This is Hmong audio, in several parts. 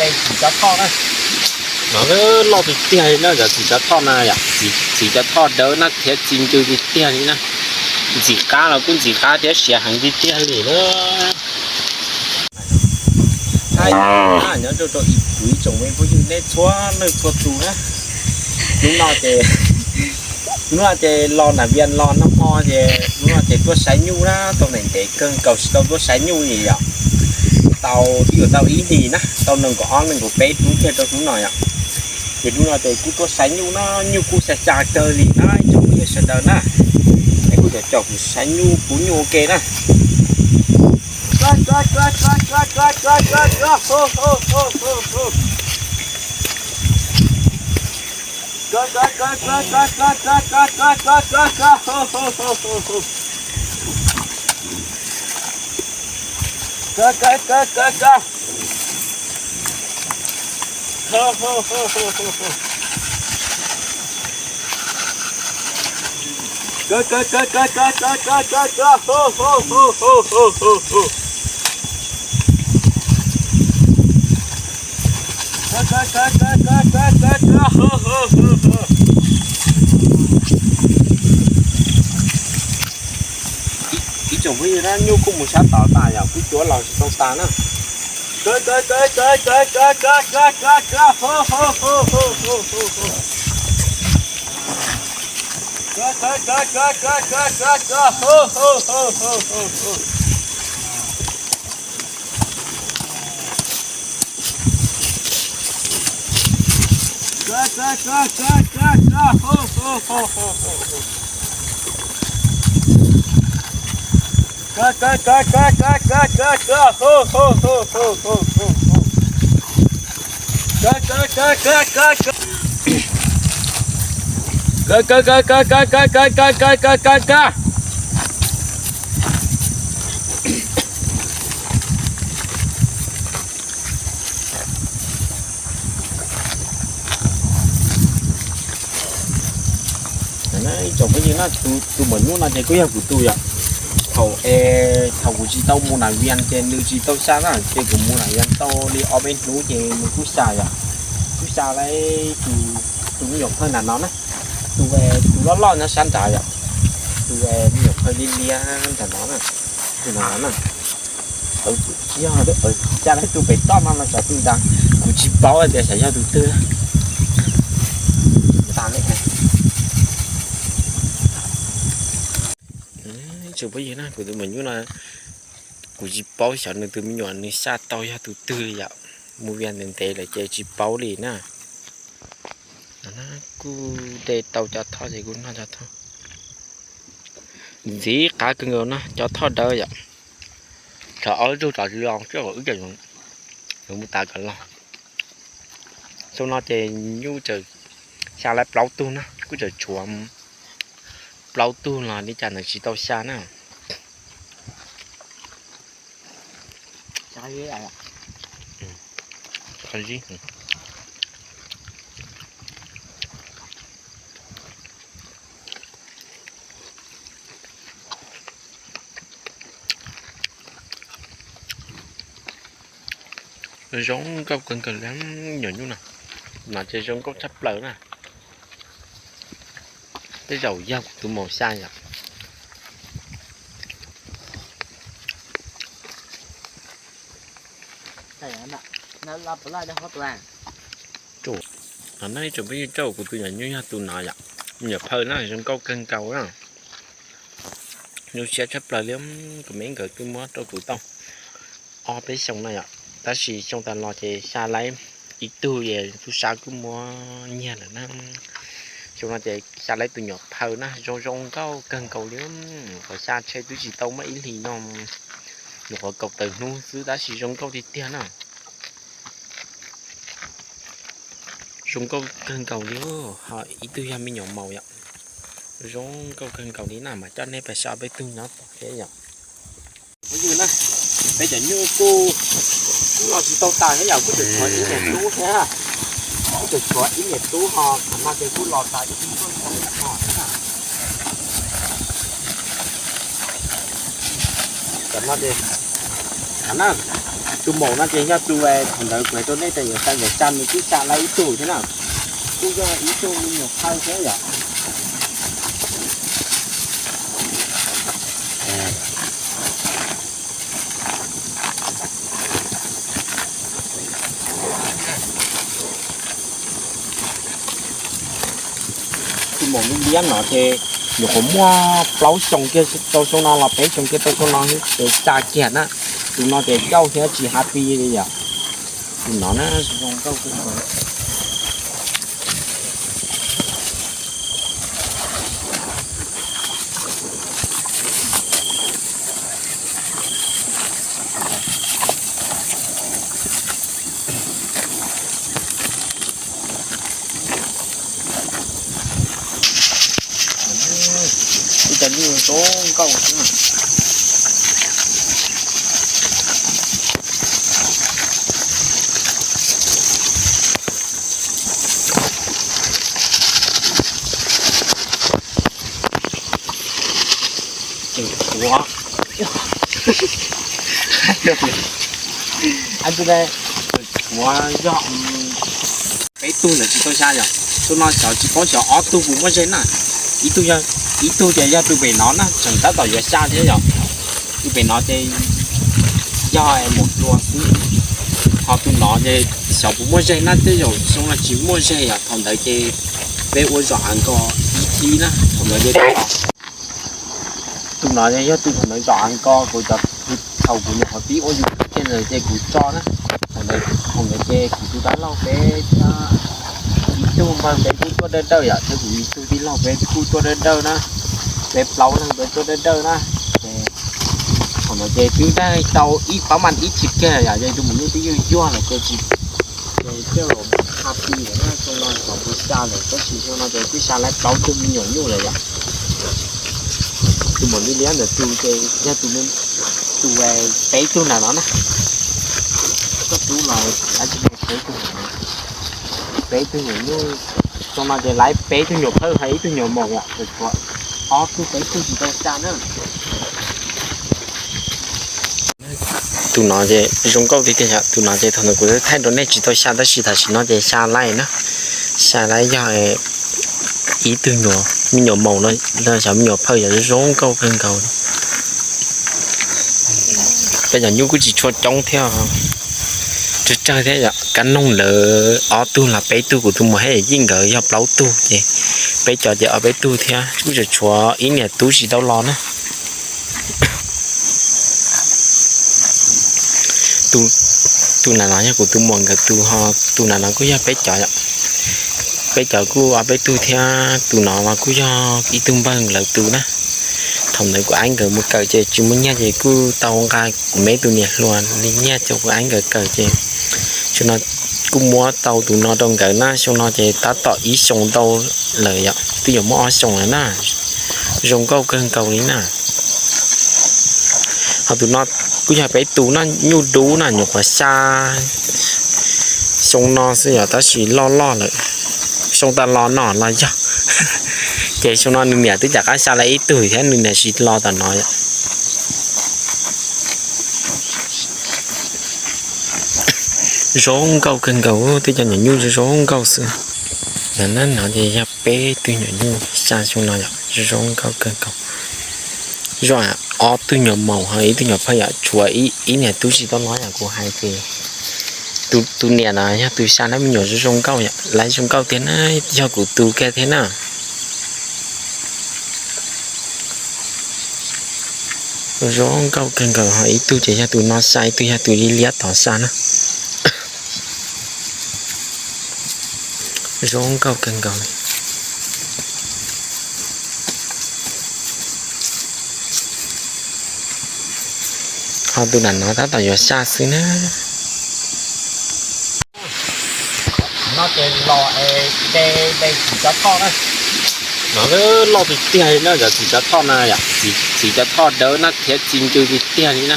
Txiv cov thoj na, no loj tiag tiag li na, cov txiv cov thoj na yom, txiv cov thoj dawb na thiab txi ncw tiag tiag li na. Ntxim qab los kuj ntxim qab thiab siav heev tiag tiag li na. Nyob rau rau ib kuv ib tsoom me phooj ywg nej txhua leej txhua tus na. Hnub no ces, hnub no ces los Nam Vias los noj hmo ces hnub no ces tuaj saib nyuj na, tau ntev ntev kawg nkaus tsis tau tuaj saib nyuj li yom. Tau twb yuav tau ib hlis na, tau nees nkaum ob nees nkaum peb hnub kiag rau hnub no yom. Ces hnub no ces kuj tuaj saib nyuj na, nyuj kuj xya xya kawg li na ib tsoom phooj ywg sawv daws na. Es kuj cov caum kuv saib nyuj pub nyuj ua ke na. Ib tsoom phooj ywg na, nyuj kuj mus sab tod tas yom, kuj cuab los tsis tau tas na. Ib tsoom phooj ywg na, tus maum nyuj no ces kuj yog kuv tus yom. Thaum es thaum kuv tsis tau mus Nam Vias ces nws tsis tau xya na, ces kuv mus Nam Vias tau li ob peb hnub ces nws kuj xya yom. Kuj xya lawm, tus me nyuam phawj nram no na, tus, tus loj loj nyob sab nrad yom, tus me nyuam phawj liab liab nram no na, tus no na. Tsis yog, xya lawm tus pem toj no los xyov tus ntag, kuv tsis paub tias xyov yog tus twg. Tsis paub yog na, kuv tus maum nyuj no, kuv tsis paub xyov nws tus me nyuam nws xya tau yog tus twg li yom. Mus Vias ntev ntev lawm ces tsis paub li na. Kuj de tau cov thoj ces kuj noj cov thoj. Ntxim qab kawg nkaus no, cov thoj dawb yom. Thaum ob lub tug tom tsis los, wb mus tas kom los. Xyoo no ces nyuj tseem xya lawm plaub tug na, kuj tseem tshuav plaub tug los li cas ntawd tsis tau xya na. Zoo nkauj kawg nkaus li nyuam nyuj no, no ces zoo nkauj tshaj plaws na. Tej zaum yog kuv tus maum xya yom. No nej tsoom phooj ywg, kuv tus nyuam nyuj yog tus no yom. Me nyuam phawj na, zoo nkauj kawg nkaus na. Zoo siab tshaj plaws li, kuv me nkawd twb muab rau kuv tau ob peb xyoo no yom, tab sis xyoo tas los ces xya laib ib tug es tub sab kuj muab nyiag lawm na. Xyoo no ces xya laib tus nyuam phawj na, zoo zoo nkauj kawg nkaus li. Qhov xya tshe twb tsis tau muaj ib hlis no, nyuam qhuav kaum tawm hnub xwb tab sis zoo nkauj tiag tiag na. Zoo nkauj kawg nkaus li, ho ib tug yog me nyuam maum yom. Zoo nkauj kawg nkaus li na, mas coj nej pais saib peb tug nyob tom thiab yom. Peb cov nyuj kuj, kuj los tsis tau tas thiab yom, kuj tseem tshuav ib niam tub thiab. Kuj tseem tshuav ib niam tub ho, tam no ces kuj los tas ib tug tuaj tau ho. Tam no ces, tam na, Tus maum no ces yog tus thaum ntawd kuv hais rau nej tias yuav xa, yuav xa nws twb xa lawm ib tug thiab na. Kuj yog ib tug me nyuam phauj thiab yom. Tus maum liab liab no ces nyuam qhuav muaj plaub xyoos kiag rau xyoo no los peb xyoos kiag rau xyoo no ces xa kiag na. Tus no ces ncauj thiab tsis happy li yom. Tus no na zoo nkauj kawg nkaus. Ib co nyuj zoo nkauj xwb. Tseem tshuav, tshuav yog peb tug ntawd tsis tau xa yom. Tus no xyov tsis paub xyov ob tug puas muaj zej na. Ib tug, ib tug ces yog tus pem no na, tseem tab tom yuav xa thiab yom. Tus pem no ces yog mus hlua xwb. Ho tus no ces xyov puas muaj zej na, tej zaum xyoo no tsis muaj zej yom. Thaum ntawd ces peb ua zom av nkos ib thib na, thaum ntawd ces tus no yog tus thaum ntawd zom av nkos kuv cov, thaum kuv nyuam qhuav pib ua YouTube kiag ntawd ces kuv tso na. Thaum ntawd ces kuv tus dab laug peb thiab ib tug npawg peb kuj tuaj dawb dawb yom, thiab kuv ib tug tij laug peb kuj tuaj dawb dawb na. Peb plaub leeg peb tuaj dawb dawb na. Ces thaum no ces twb daig tau ib pab mas ib chim kiag yom, ces tus maum nyuj twb yuag yuag lawm ces tsis, ces coj los happy lawm na, xyoo no xyov puas xa lawm, tab sis xyoo no ces twb xa lawm plaub tug me nyuam nyuj lawm yom. Tus maum liab liab ntawd tus ces yog tus, tus peb tug ntawm no na. Koj tub los dab tsi peb tug, peb tug nyuam nyuj, xyoo no ces lawv peb tug nyuam phauj hos ib tug nyuam maum yom, ces tshuav ob tug peb tug tsis tau xa na. Tus no ces zoo nkauj tiag tiag yom, tus no ces thaum ntawd kuv thaij rau nej tsis tau xa tab sis tam sim no ces xa lawm na. Xa lawm yog ib tug nyuam, me nyuam maum no, xyov me nyuam phauj yom, zoo nkauj kawg nkaus. Peb cov nyuj kuj tsis tshua coob thiab, tsawg tsawg thiab yom, kab noog lawv ob tug los peb tug, kuv tus muam thiab yij nkawd yog plaub tug ces peb cov ces ob peb tug thiab, kuj tseem tshuav ib niam tub tsis tau los na. Tus nam no yog kuv tus muam nkawd tus, ho tus nam no kuj yog peb cov, peb cov kuj ob peb tug thiab, tus no los kuj yog ib tug npawg lawv tus na. Thaum ntawd kuv aib nkawd mus kawm ces tsis muaj nyiaj ces kuj tau nqa kuv me tus niam hluas li nyiaj coj kuv aib nkawd kawm ces xyoo no kuj muab tau tus no rau nkawd na. Xyoo no ces tab tom ib xyoos ntau lawm yom, twb yuav muaj ob xyoos lawm na. Zoo nkauj kawg nkaus li na. Ho tus no kuj yog peb tus na, nyuj dub na, nyuam qhuav xa xyoo no xwb yom, tab sis loj loj lawm. Xyoo tas los no los yog, ces xyoo no nws niam twb rov qab xa lawm ib tug thiab nws niam tsis los tom no yom. Zoo nkauj kawg nkaus, twb cov nyuam nyuj zoo nkauj xwb. Yog na, no ces yog peb tug nyuam nyuj xa xyoo no yom, zoo nkauj kawg nkaus. Zoo ob tug nyuam maum ho ib tug nyuam phauj yom, tshuav ib niam tub tsis tau los yom, kuv hais ces tus niam no yog tus xa lawv me nyuam zoo zoo nkauj yom, lawv zoo nkauj tiag na, yog kuv tus kiag thiab na. Zoo nkauj kawg nkaus, ho ib tug ces yog tus no xa, ib tug yog tus liab liab tod xa na. Zoo nkauj kawg nkaus li. Ho tus nam no tab tom yuav xa xwb na. No ces los es de, de txiv cov thoj na. No loj tiag tiag li na, cov txiv cov thoj na yom, txiv cov thoj dawb na thiab txi ncw tiag tiag li na.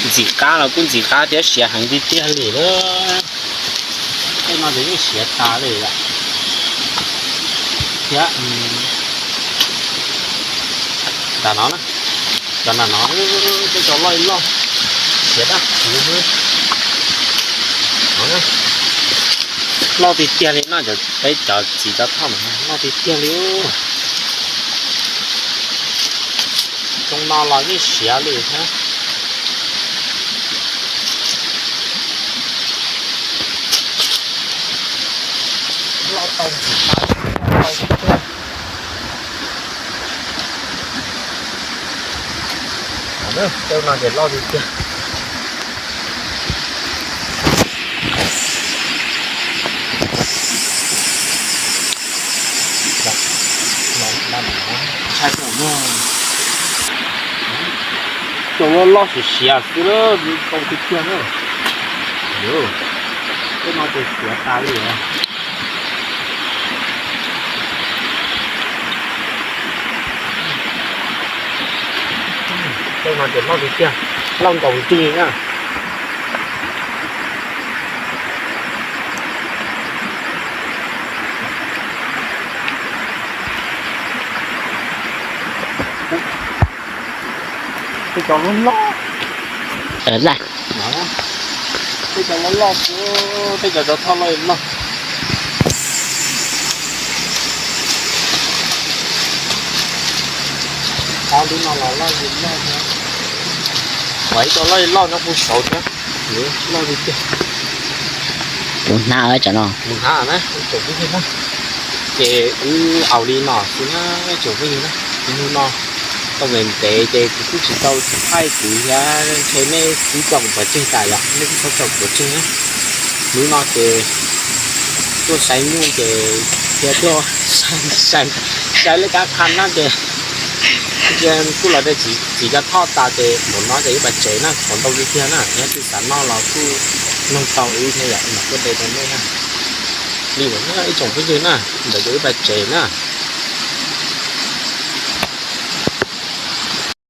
Ntxim qab los kuj ntxim qab thiab siav heev tiag tiag li na. Tej no ces yeej siav tas li yom. Thiab nram no na, cov nram no, tej cov loj loj, siav dab tsi xwb. Loj tiag tiag li no, cov peb cov txiv cov thoj no loj tiag tiag li. Zoo no los yeej siav li thiab. Loj tau tsis tau. Tej no ces loj tiag tiag. Cov loj loj siav siav xwb, tau tiag tiag na. Tej no ces siav tas li. Tej no ces loj tiag tiag, loj nkaus nrig na. Tej cov loj loj. Tej cov loj loj, tej cov cov thoj loj loj. Qhov lub no los loj li loj thiab. Ua ib co loj li loj nyob puag saud thiab. Loj li tiag. Kuv hnab cov no. Kuv hnab na, tsoom phooj ywg na. Ces wb au li no xwb na, tsoom phooj ywg na. Hnub no tau ntev ntev ces kuv kuj tsis tau thaij kuv thiab, ntshe nej twb tso kuv pov tseg tas yom, nej twb txhob tso kuv pov tseg na. Hnub no ces tuaj saib nyuj ces thiab tuaj saib lej kab qha no ces kuj los de txiv cov thoj tas ces npaum no ces ib pas tsev na, qhov ntau tiag tiag na, yog twb xav noj los kuj nug tau wb thiab yom, mam tuaj de rau nej na. Li ntawd ib tsoom phooj ywg na, ntawd ces ib pas tsev na.